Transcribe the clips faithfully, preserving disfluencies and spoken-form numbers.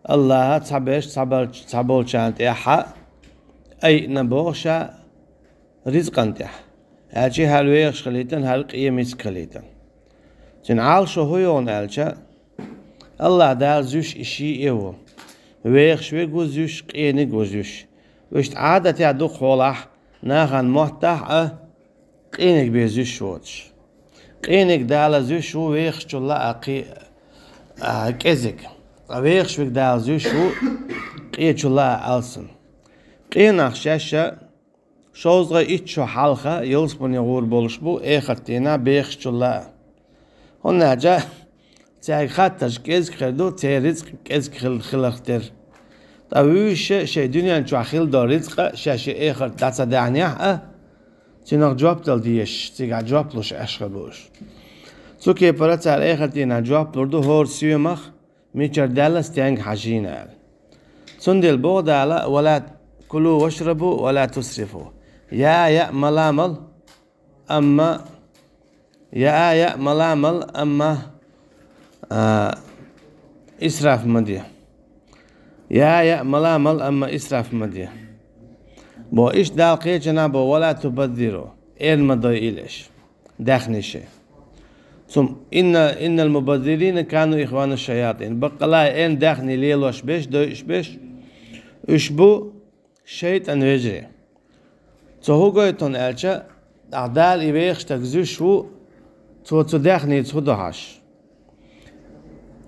Аллахьа цхьаберш цхьаболчарна тӀехьа айина боху ша ризкъан тӀехь. Аьлча хӀара вехаш хилийтина, хӀара къематца хилийтина. Цуьнан Ӏалашо хӀун йогӀу аьлча, Аллахь Дала зуьш и шиъ а ву. Вехаш верг ву зуьш, къениг ву зуьш. Вуьшта Ӏадатехь дукха хьолахь, нахана моттахь а къениг бен зуьш воцуш. Къениг Дала зуьш ву вехачул а кхин а кӀезиг. Ткъа вехаш верг Дала зуьш ву къечул а алсам. Къен нах шаьш а шовзткъе итт шо хьалха ялсамане гӀур болуш бу эхарт дийнахь бехачул а. ХӀунда аьлча цаьрга хаттарш кӀезиг хир ду, церан рицкъ кӀезиг хил-, хиларх тера. Ткъа вуьйш а шайн дуьнен чохь хилла долу рицкъа шаьш и эхарт дӀа ца даьхьнехь а, цунах жоп дала дезаш, цигахь жоп луш Ӏаш хир бу уьш. Цу кепара цара эхарт дийнахь жоп лур ду хӀора соьмах, мичара даьлла, стенга хьажийна аьлла. Цундела боху Дала: «Ва ла кулу вашрабу ва ла тусрифу». Я, я, мала, мала, амма, я, я, мала, мала, амма, а, исраф ма де. Я, я, мала, мала, амма исраф ма де. Бо иштта Дала кхечанахь бо: «Ва ла тубаззиру». Эрна ма дойийла аша даьхни шайн. Цум: «Инна, иннал мубаззирина кану ихвана шаятин». Баккъалла эрна даьхни лелош берш, дойуш берш, уьш бу шайтӀан вежарий. Цо хӀун гойту аьлча, ахь Дала и вехаш стаг зуьш ву, цо цу даьхница хӀун до хьаш.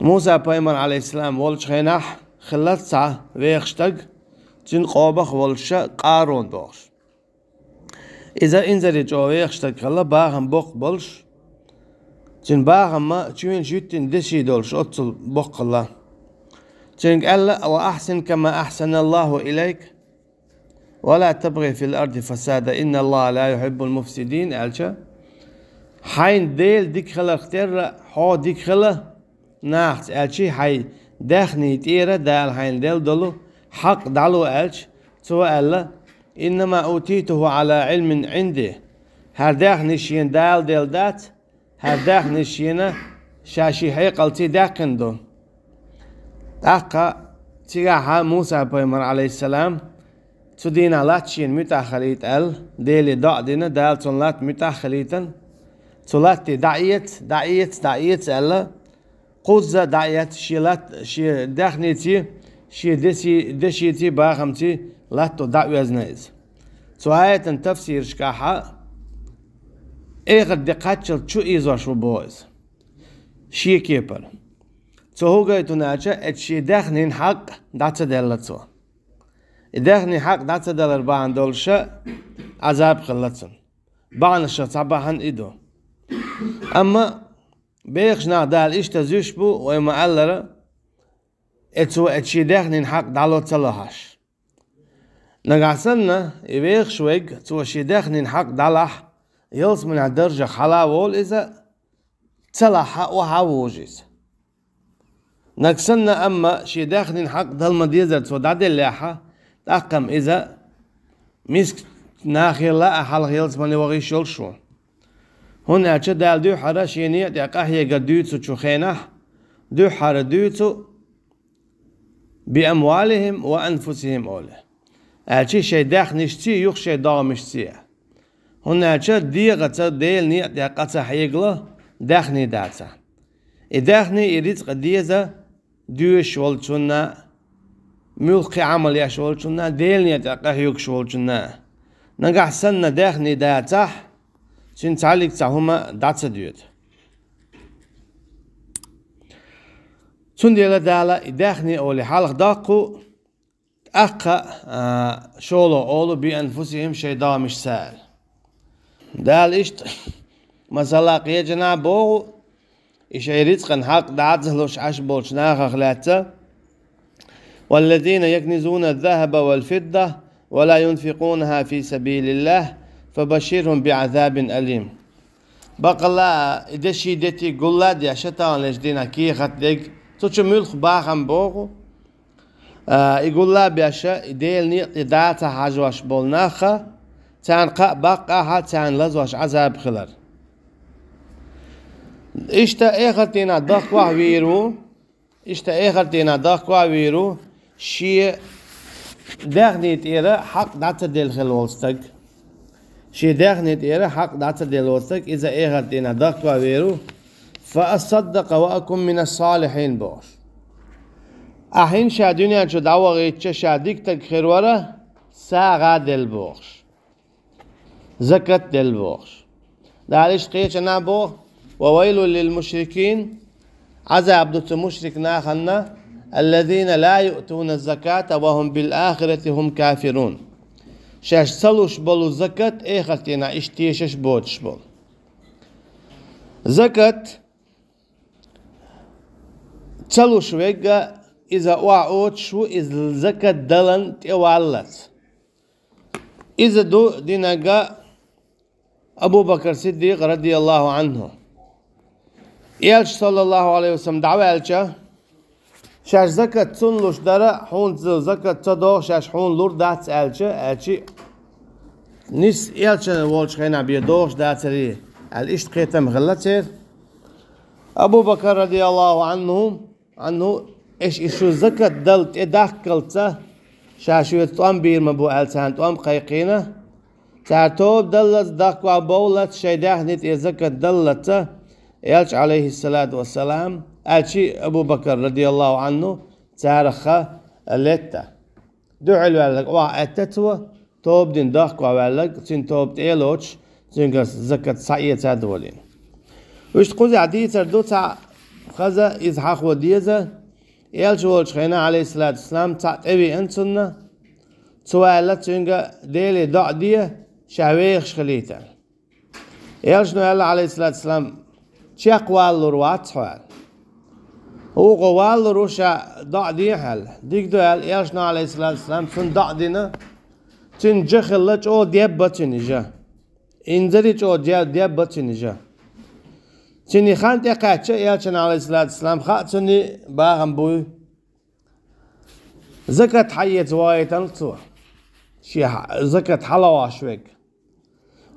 Муса пайхамар, алейхиссалам, волчу хенахь хиллалц цхьа вехаш стаг, цуьнан къомах волуша Къарун бохуш. Иза инзаре чӀогӀа вехаш стаг хилла, бахам боккха болуш, цуьнан бахам ма чуьйнаш юьттина деши долуш оццул боккха хилла. Цуьнга аьлла: «Ва ахьсин кама ахьсаналлаху илайк, ва ла табгӀи фил арди фасада, инналлаха ла юхьиббул муфсидин», аьлча, хьайна Дела дика хиларх терра, хьо дика хила нахаца, аьлча, хьайн даьхни тӀера Дала хьайна делла долу хьакъ дӀало аьлча, цо аьлла: «Иннама утитуху Ӏала Ӏилмин Ӏинди». ХӀара даьхни шена Дала делла дац, хӀара даьхни шена ша шен хьекъалций даьккхина ду. ТӀаккха цигахьа Муса пайхамар, алейхиссалам, цу дийнахь латта шена муьтӀахь хилийта аьлла, Деле доӀа дина, Дала цунна латта муьтӀахь хилийтина. Цу латте дӀаэца, дӀаэца, дӀаэца аьлла, кхузза дӀаэцна шен лат-, шен даьхница, шен деси-, дешица, бахамца латто дӀаоьзна иза. Цу аятан тафсирашкахьа эхарт де кхаччалц чу ийзош ву боху иза. Шен кепара. Цо хӀун гойту аьлча, эцу шен даьхнин хьакъ дӀа ца делла цо. И даьхнин хьакъ дӀа ца далар бахьана долуша Ӏазаб хилла цунна. Бахьанашах цхьа бахьана и ду. Амма бехаш нах Дала иштта зуьш бу, вай ма-аллара, эцо эцу шен даьхнин хьакъ дӀало ца лахьаш. Нагахь санна, и вехаш верг, цо шен даьхнин хьакъ дӀалахь, ялсаманехь даржах хьала а волу иза, ца лахь а, охьа а вужу иза. Нагахь санна, амма шен даьхнин хьакъ дала ма-деззара цо дӀаделлехьа, тӀаккха-м иза миска нахелла а хьалха ялсамане вахийша йолуш ву. ХӀунда аьлча Дала дуьххьара шен некъа тӀе къахьегар дуьйцучу хенахь, дуьххьара дуьйцу: «Би амвалихим ва анфусихим», олий. Аьлча шайн даьхнишций, юха шайн догӀмашций. ХӀунда аьлча дегӀаца Делан некъа тӀе къа ца хьегало, даьхни дацахь. И даьхни, и рицкъа деза доьшуш волчунна, муьлхха кхин Ӏамал еш волчунна, Делан некъа тӀе къахьоьгуш волчунна. Нагахь санна даьхни дацахь, цуьнан цхьаллиг цхьа хӀума дӀа ца доьду. Цундела Дала и даьхни олий хьалха доккху, тӀаккха, а, шоло олу: «Би анфусихим», шайн догӀмашца аьлла. Дала иштта, масала, кхечанахь боху, и шайн рицкъан хьакъ дӀа ца луш Ӏаш болчу нахах лаьцна: «Валлазина якнизуна аз-захаба вал-фидда ва ла юнфикунаха фи сабилиллах, фабашширхум би азабин алим». Баккъалла, и деши дети гулла а деш, таханлерчу дийнахь кехат дерг, цу чу муьлхха бахам боху, а, и гулла а беш, и Делан некъа тӀе дӀа ца хьажош болу нах, царна кхаъ баккъахьа, царна лазош Ӏазаб хилар. Иштта эхарт дийнахь дохкохь вийр ву, Иштта эхарт дийнахь дохко а вийр ву шен даьхни тӀера хьакъ дӀа ца делла хилла волу стаг. Шен даьхни тӀера хьакъ дӀа ца делла волу стаг, иза эхарт дийнахь дохко а вийр ву. «Фа асаддакъа ва акун мина салихьин», – бохуш. Ахь хӀинца ша дуьнен чу дӀавахийтича, ша дика стаг хир вара, сагӀа делла бохуш. Закат делла бохуш. Дала иштта кхечанхьа боху: «Ва вайлун лил мушрикин», Ӏазаб ду цу мушрик нахана, «аллазина ла юътуна заката ва хум бил ахирати хум кафирун». Шаьш ца луш болу закат, эхарт дийнахь иштта тешаш боцуш болу. Закат ца луш верг, иза охьаоцуш ву, иза закат далан тӀе валлалц. Иза ду динарг Абу Бакр Сиддикъ, радияллаху анхӀу. Элча, саллаллаху алейхи ва саллям, дӀаваьлча, шаьш закат цунна луш дара, хьуна закат ца догӀу, шаьш хьуна лур дац аьлча, аьлча, нис элча волчу хенахь бен догӀуш дацарий аьлла, иштта кхетам хилла церан. Абу Бакр, радияллаху анхӀу, анхӀу, эш и шу закат дала тӀедаккхалца, ша шуьца тӀом бийр ма бу аьлла, царна тӀом кхайкхийна. Цара тоба даллалц, дохко бовллалц, шайн даьхни тӀера закат даллалц, Элча, алейхиссалату вассалам, аьлча, Абу Бакр, радияллаху анхӀу, царах летта. Дуьхьал ваьлларг охьа аьтта цо, тоба дина дохко ваьлларг, цуьнан тоба тӀе а лоцуш, цуьнгара закат схьаэца а долийна. Вуьшта кхузахь дийцар ду цхьаъ хаза, иза хьахо деза, Элча волчу хенахь, алейхиссалату вассалам, цхьаъ тӀевеана цунна, цо аьлла цуьнга: «Деле доӀа де, ша вехаш хилийта». Элчано аьлла, алейхиссалату вассалам: «Чекх валлур вац хьо», – аьлла. «ХӀокхо валлур ву, ша доӀа дехьа», – аьлла. «Дика ду», – аьлла, Элчано, алейхиссалату вассалам, цунна доӀа дина, цуьнан жа хилла, чӀогӀа дебба цуьнан жа. Инзаре чӀогӀа де-, дебба цуьнан жа. Цуьнан хан тӀекхаьчча, Элчано, алейхиссалату вассалам, хаьа цуьнан бахам буй. Закат хьаэца вахийтина цо. Шен хьа-, закат хьалаваш верг.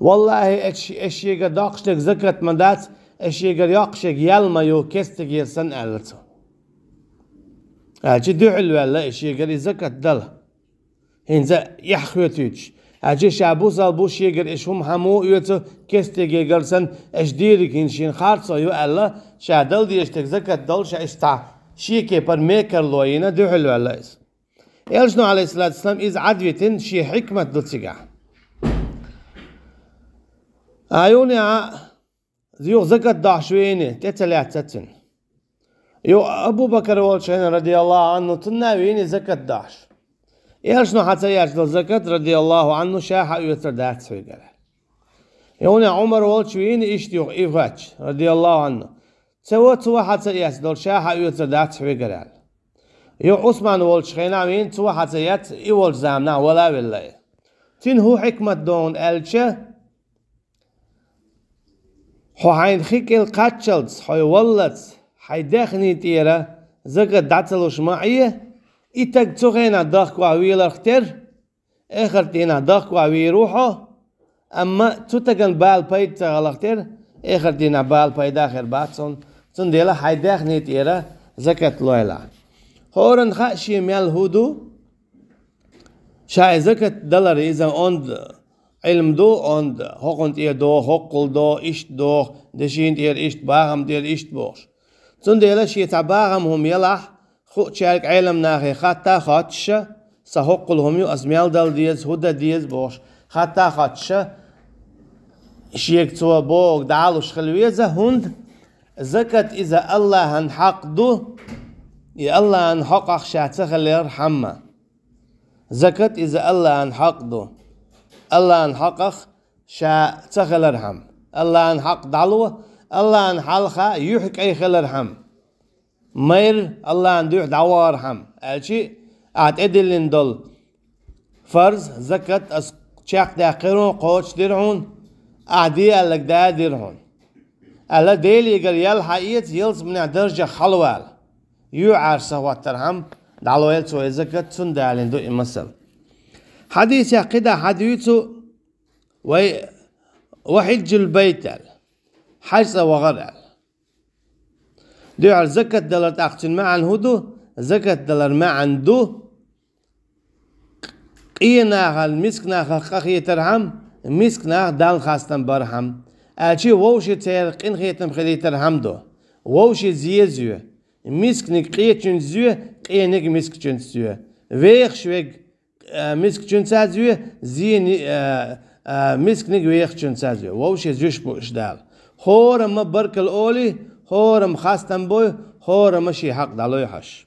«Валлахи, эш, эш шегара доккхуш дерг закат ма дац, эш шегара йоккхуш ерг ял ма ю, кестигера санна», – аьлла цо. Аьлча дуьхьал ваьлла, эш шегара и закат дала. ХӀинца эхь хетуьйтуш. Аьлча ша бусал бу шегара эш хӀума хьан муха оьцу, кестигера санна, эш дийриг хӀинца шена харцо ю аьлла, ша дала дезаш дерг закат дала, ша иштта шен кепара мекарло йина дуьхьал ваьлла иза. Элчано, алейхиссалату вассалам, иза Ӏадвитина, шен хьикмат ду цигахь. А юха а, юха закат дохьуш вийна, тӀе ца лаьцна цуьнан. Юха Абу Бакр волчу хенахь, радияллаху анхӀу, цунна а вийна закат дохьуш. Элчано хьан ца эцна долу закат, радияллаху анхӀу, ша хьан оьцур дац хьоьгара. Юха Ӏумар волчу вийна иштта юха и хоьттуш, радияллаху анхӀу. Ца во цо хьан ца эцна долу, ша хьан оьцур дац хьоьгара аьлла. Юха Ӏусман волчу хенахь вийна, цо хьан ца эцна, и волчу заманахь вала а велла и. Цуьнан хӀун хьикмат ду аьлча, хьо хьайна хи кӀел кхаччалц, хьо валлалц, хьайн даьхни тӀера закат дӀа ца луш ма Ӏе, и таг цу хенахь дохко веларх тера, эхарт дийнахь дохко вийр ву хьо, амма цу тагана бала пайда ца хиларх тера, эхарт дийнахь бала пайда хир бац хьуна, цундела хьайн даьхни тӀера закат лойла. ХӀоранна хаьа шен мел хӀун ду, ша и закат далар иза онда Ӏилма ду, онда хӀокхунна тӀе доху, хӀоккхул доху, иштта доху, дешина тӀера иштта, бахам тӀера иштта бохуш. Цундела шен цхьа бахам хӀума ялахь, хуучаьрга Ӏеламнахе хатта а хоттуша, сан хӀоккхул хӀума ю, ас мел дала деза, хӀун дан деза бохуш, хатта а хоттуша, шега цо бохург дӀалуш хила веза, хӀунда закат иза Аллахьан хьакъ ду, и Аллахьан хьокъах ша ца хилар хьамма. Закат иза Аллахьан хьакъ ду. Аллахьан хьокъах ша ца хилархьама. Аллахьан хьакъ дӀало, Аллахьан хьалха юьхькӀай хилархьама. Майра Аллахьан дуьхьа дӀавахархьама. Аьлчи, ахьа тӀедиллина долу фарз, закат, ас чекхдаьккхира хьуна, кхочушдира хьуна, ахьа де аьлларг даьдира хьуна. Аьлла, Делигара ял хьаэца, ялсаманехь даржех хьалавала. ЮьхьӀаьржа ца хӀоттархьама, дӀалойла цо и закат, цунна далийна ду и масал. Хьадисехь кхидӀа хьадуьйцу вай: «Ва хьиджул байт», – аьлла. Хьаьж цӀа вахар аьлла. Дуьхьал закат далар тӀаккха цуьнан маьӀна хӀун ду? Закат далар маьӀна ду: къен нахал мискачу нахах къахетар хьама, мискачу нахах Далла хастам бар хьама. Аьлча вовшийн церан къинхетам хилийтар хьама ду. Вовшийн зен зоь. Мисканиг къечуьнца зоь, къениг мискачуьнца зоь. Вехаш верг, а, мискачуьнца зоь, зен, а, а, мисканиг вехачуьнца зоь. Вовшийн зуьш бу уьш Дала. ХӀорамма баркалла олий, хӀорамма хастам бой, хӀорамма шен хьакъ дӀалой хьожуш.